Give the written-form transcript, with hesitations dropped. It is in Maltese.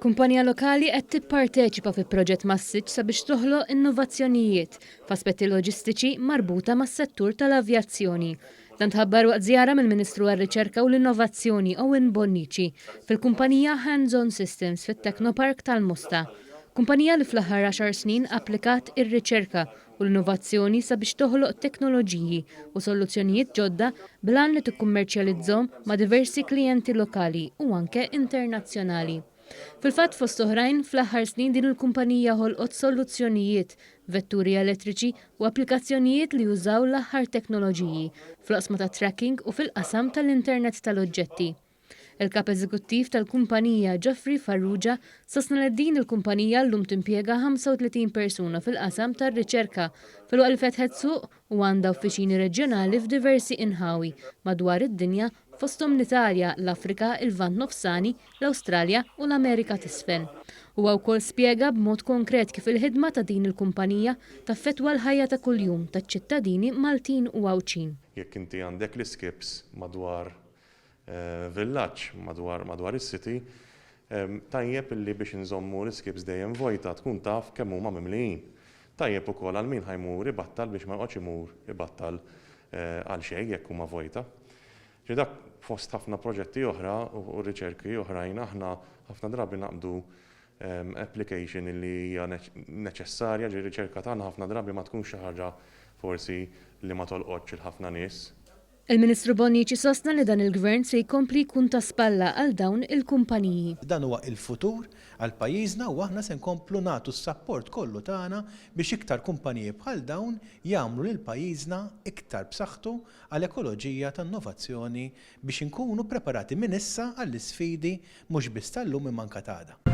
Kumpanija lokali qed tipparteċipa fi proġett massiċ sabiex toħloq innovazzjonijiet f'aspetti loġistiċi marbuta mas-settur tal-avjazzjoni. Dan tħabbar waqt żjara mill-Ministru għar-Riċerka u l-Innovazzjoni Owen Bonnici fil-kumpanija Hands On Systems fit-Technopark tal-Mosta. Kumpanija li fl-aħħar għaxar snin applikat ir-riċerka u l-innovazzjoni sabiex toħloq teknoloġiji u soluzzjonijiet ġodda bl-għan li tikkummerċjalizzhom ma' diversi klijenti lokali u anke internazzjonali. Fil-fatt fost oħrajn, fl-aħħar snin din il-kumpanija ħolqot soluzzjonijiet, vetturi elettriċi u applikazzjonijiet li jużaw l-aħħar teknoloġiji fl-oqsma tat-tracking u fil-qasam tal-Internet tal-Oġġetti. Il-Kap Eżekuttiv tal-kumpanija Geoffrey Farrugia sostna li din il-kumpanija llum timpjega 35 persuna fil-qasam tar-riċerka filwaqt li fetħet suq u għandha uffiċini reġjonali f'diversi inħawi madwar id-dinja fosthom l-Italja, l-Afrika, il-Lvant Nofsani, l-Awstralja u l-Amerika t'Isfel. Huwa wkoll spjega b'mod konkret kif il-ħidma ta' din il-kumpanija taffettwa l-ħajja ta' kuljum taċ-ċittadini Maltin u Għawdxin. Jekk inti għandek l-iskips madwar villaġġ madwar madwar is-city, tajjeb illi biex inżommu l-iskips dejjem vojta tkun taf kemm huma mimlijin. Tajjeb ukoll għal min ħa jmur ibattal biex ma joqgħodx imur ibattal għal xejn jekk huma vojta. Ġifieri dak fost ħafna proġetti oħra u riċerki oħrajn aħna ħafna drabi naqbdu application illi hija neċessarja, ġifieri r-riċerka tagħna ħafna drabi ma tkunx xi ħaġa forsi li ma tolqotx 'il ħafna nies. Il-Ministru Bonnici sostna li dan il-Gvern se jkompli jkun ta' spalla għal dawn il-kumpaniji. Dan huwa il-futur għal pajjiżna u aħna se nkomplu nagħtu s-sapport kollu tagħna biex iktar kumpaniji bħal dawn jagħmlu lil pajjiżna iktar b'saħħtu għal ekoloġija ta' innovazzjoni biex inkunu preparati minn issa għall-isfidi mhux biss tal-lum imma anke t'għada.